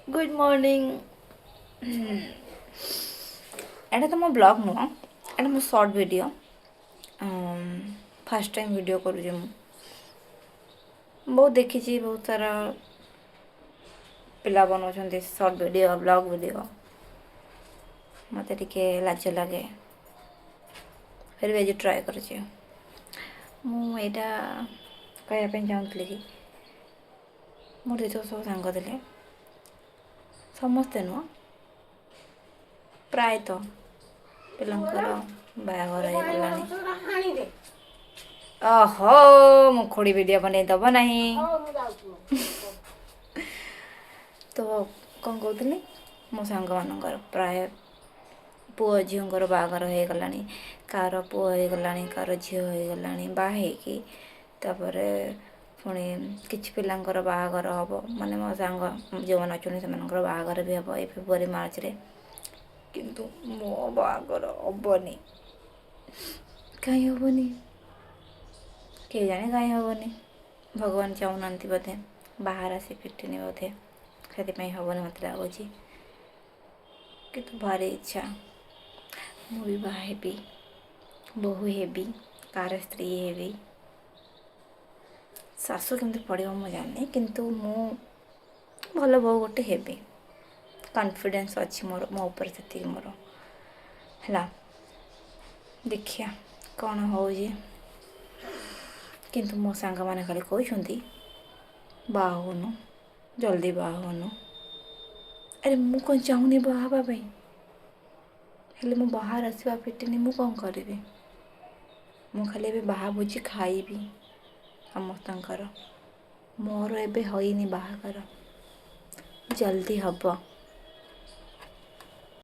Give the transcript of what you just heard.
Good morning. ଏଇଟା ତ ମୋ ବ୍ଲଗ୍ ନୁହଁ, ଏଇଟା ମୋ short video. First time video କରୁଛି ମୁଁ। ବହୁତ ଦେଖିଛି, ବହୁତ ସାରା ପିଲା ବନାଉଛନ୍ତି ସର୍ଟ ଭିଡ଼ିଓ, ବ୍ଲଗ୍ ଭିଡ଼ିଓ। ମୋତେ ଟିକେ ଲାଜ ଲାଗେ, ଫିର୍ ବି ଆଜି ଟ୍ରାଏ କରୁଛି। ମୁଁ ଏଇଟା କହିବା ପାଇଁ ଚାହୁଁଥିଲି କି ମୋର ଯେତେକ ସବୁ ସାଙ୍ଗ ଥିଲେ, ସମସ୍ତେ ନୁହଁ, ପ୍ରାୟତଃ ପିଲାଙ୍କର ବାହାଘର ହେଇଗଲାଣି। ଓହୋ, ମୁଁ ଖୁଡ଼ି ଭିଡ଼ିଓ ବନେଇ ଦେବ ନାହିଁ। ତ କ'ଣ କହୁଥିଲି, ମୋ ସାଙ୍ଗମାନଙ୍କର ପ୍ରାୟ ପୁଅ ଝିଅଙ୍କର ବାହାଘର ହେଇଗଲାଣି। କାହାର ପୁଅ ହେଇଗଲାଣି, କାହାର ଝିଅ ହେଇଗଲାଣି ବାହା ହେଇକି। ତାପରେ ପୁଣି କିଛି ପିଲାଙ୍କର ବାହାଘର ହେବ, ମାନେ ମୋ ସାଙ୍ଗ ଯେଉଁମାନେ ଅଛନ୍ତି, ସେମାନଙ୍କର ବାହାଘର ବି ହେବ ଏଇ ଫେବୃଆରୀ ମାର୍ଚ୍ଚରେ। କିନ୍ତୁ ମୋ ବାହାଘର ହେବନି। କାହିଁ ହେବନି କେଜାଣି? କାହିଁ ହେବନି? ଭଗବାନ ଚାହୁଁନାହାନ୍ତି ବୋଧେ। ବାହା ରାଶି ଫିଟିନି ବୋଧେ, ସେଥିପାଇଁ ହେବନି ମୋତେ ଲାଗୁଛି। କିନ୍ତୁ ଭାରି ଇଚ୍ଛା, ମୁଁ ବି ବାହା ହେବି, ବୋହୂ ହେବି, କାହାର ସ୍ତ୍ରୀ ହେବି। ଶାଶୁ କେମିତି ପଡ଼ିବ ମୁଁ ଜାଣିନି, କିନ୍ତୁ ମୁଁ ଭଲ ବୋହୂ ଗୋଟେ ହେବି। କନଫିଡେନ୍ସ ଅଛି ମୋର ମୋ ଉପରେ ସେତିକି ମୋର ହେଲା। ଦେଖିବା କ'ଣ ହେଉଛି। କିନ୍ତୁ ମୋ ସାଙ୍ଗମାନେ ଖାଲି କହୁଛନ୍ତି, ବାହା ହଉନୁ, ଜଲ୍ଦି ବାହା ହଉନୁ। ଆରେ, ମୁଁ କ'ଣ ଚାହୁଁନି ବାହା ହେବା ପାଇଁ? ହେଲେ ମୁଁ ବାହା ରାଶି ଫିଟିନି, ମୁଁ କ'ଣ କରିବି? ମୁଁ ଖାଲି ଏବେ ବାହା ଭୋଜି ଖାଇବି ସମସ୍ତଙ୍କର। ମୋର ଏବେ ହୋଇନି ବାହାଘର, ଜଲ୍ଦି ହେବ।